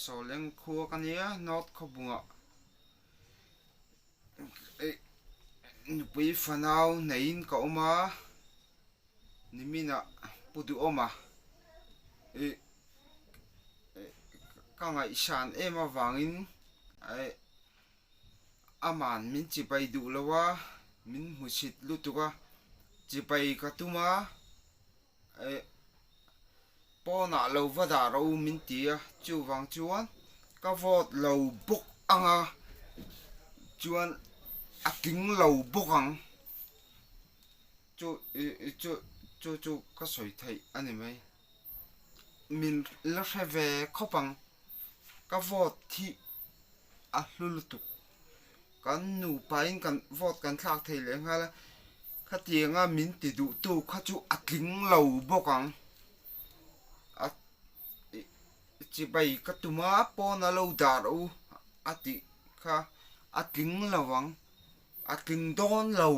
Sawleng khua ka nia North Khawbungah nupui fanau neiin ka awm a niminah Pu Duhawma ih ka ngaihsan em avangin Aman min chipai duh lo a, min hmusit lutuk a, chipai ka tum a, eh pawnah lo va dah ro min ti a, chuvang chuan ka vote lo bawk ang a, chuan a tling lo bawk ang, chu ih chu chu chu ka sawi theih a ni mai, min la hre ve khawp ang. Ka vote hi a hlu lutuk. Kan nupain kan vote kan thlak thei leh nghal a, khatianga min ti duhtu kha chu a tling lo bawk ang. A chibai ka tum a, pawn a lo dar u a tih kha a tling lo ang, a tling dawn lo.